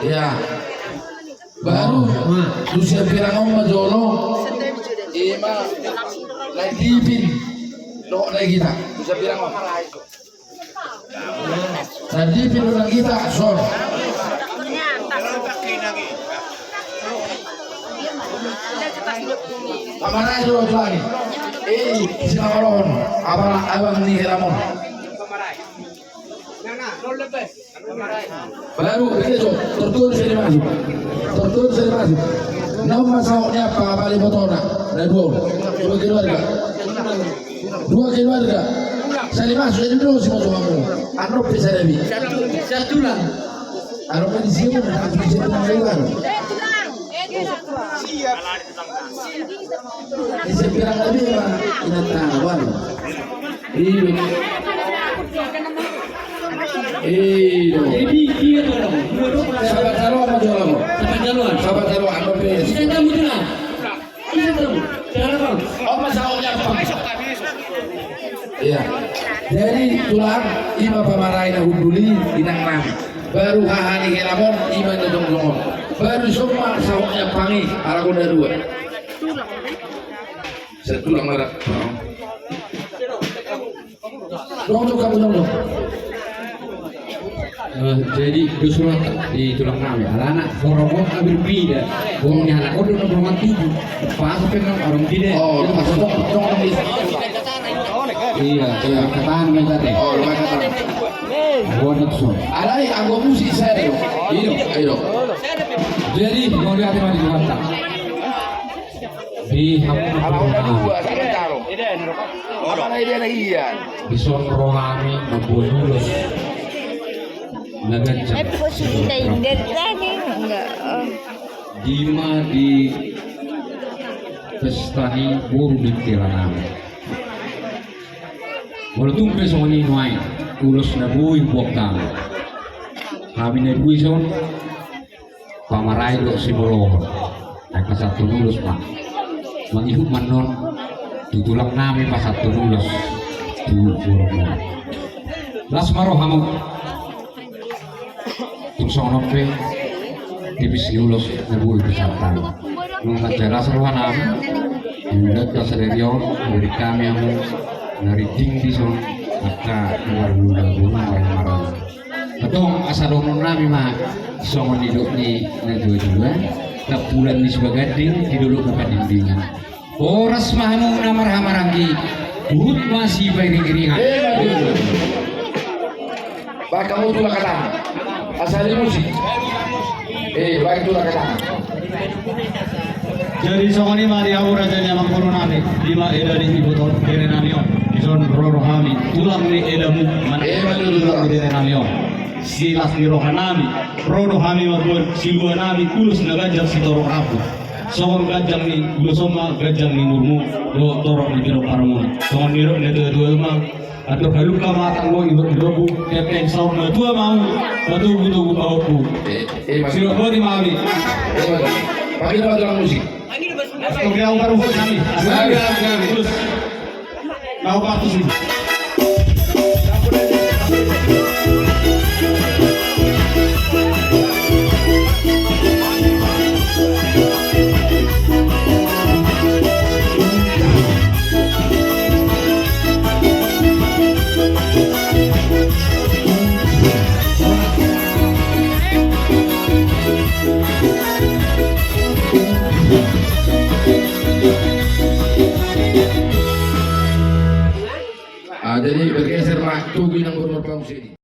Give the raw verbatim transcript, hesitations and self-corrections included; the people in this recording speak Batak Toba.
Ya. Baru tu sian Pinang on ma jolo. Ima Nandipin dohot Nagita. Tu sian Pinang on. Nandipin dohot Nagita, son. Pamarai do tu langit. Eh, sinamorong. Abang, abang ni helamon. Baru, begitu. Tertun sini masuk. Tertun sini masuk. Naung masuk ni apa, apa ni botona? Ada dua. Dua keluarga. Dua keluarga. Sini masuk, ini dulu si masuk kamu. Anu bisa ada bi. Satu, satu lah. Anu kan di sini, di sini. Di seberang tadi, Pak. Ingat tahu. Iyo. Iyo. Jadi, dia tolong. Sabar, taruh apa jual apa? Sabar, taruh. Sabar, taruh apa, Pes? Bisa tamu tu lah. Bisa tamu. Silakan. Apa sahutnya, Pak? Iya. Jadi, tulang, ima pamarai na hunduli, inang nami. Baru haha ni helamon, ima na jongjong on. Baru somba sahutnya pangi, ala gonda dua. Saya tulang merah. Jongjong, kamu jongjong. Eh, jadi, dos surat di tulang nami. Alana, borong on hampir bida. Borong ni anak on, dua puluh tujuh. Pas pengen orang bida. Oh, pas. Jongjong, jongjong. Iya, iya, kata anu tadi. Oh, lu kata. Gua nutsu. Alai, anggo musik saya. Iya, ayo. Jadi, mau lihat di mana di mata. Di hamu na dua, sama jaro. Apa na dia na iya? Dison ro hami mamboan ulos na ganjang. Eh, posisi na indet tadi, enggak, oh. Dima di pesta ni boru ni tira nami. Molo tung pe songon i nuaeng ulos na boi huboan hami. Hami na dua ison. Pamarai dohot simolohon. Ai pasahathon ulos ma. Mangihut ma annon tu tulang nami pasahathon ulos tu borumuna. Las ma rohamu. Tung songon on pe tipis ni ulos na boi pasahat hami. Nunga las roha nami. Di ulaonta sadari on, bere hami hamu na rinting dison angka na marhula boru marhamaranggi. Antong asa dohonon nami ma songon nidok ni na tuatua, tampulan ni Sibaganding di dolok na pandingdingan. Horas ma hamu na marhamaranggi, huhut ma sipairingiringan. Bahen hamu tu lakatan. Asa di musik. Eh, bahen tu lakatan. Jadi songon i ma di hamu raja ni amangboru nami, ima eda ni iboto bere nami on. Dison ro do hami, tulang ni edamu, mana tulang ni bere nami on. Silas ni roha nami, ro do hami mamboan silua nami, ulos na ganjang sitorop rambu. Songon ganjang ni ulos on ma ganjang ni umurmu dohot torop ni pinomparmu. Songon nidok ni na tuatua ma, andor halumpang ma tanggo, ibot ni lombu, hepeng saur matua ma hamu, patogutogu pahompu. Eh, eh, Mas. Sidok boti ma hami. Eh, Mas. Pakai nama tulang musik. Astagfirullah, baru buat kami. Astagfirullah, kami. Terus. Mau waktu sih. Ah, jadi bergeser ma, tugu inang boru marpanguseni.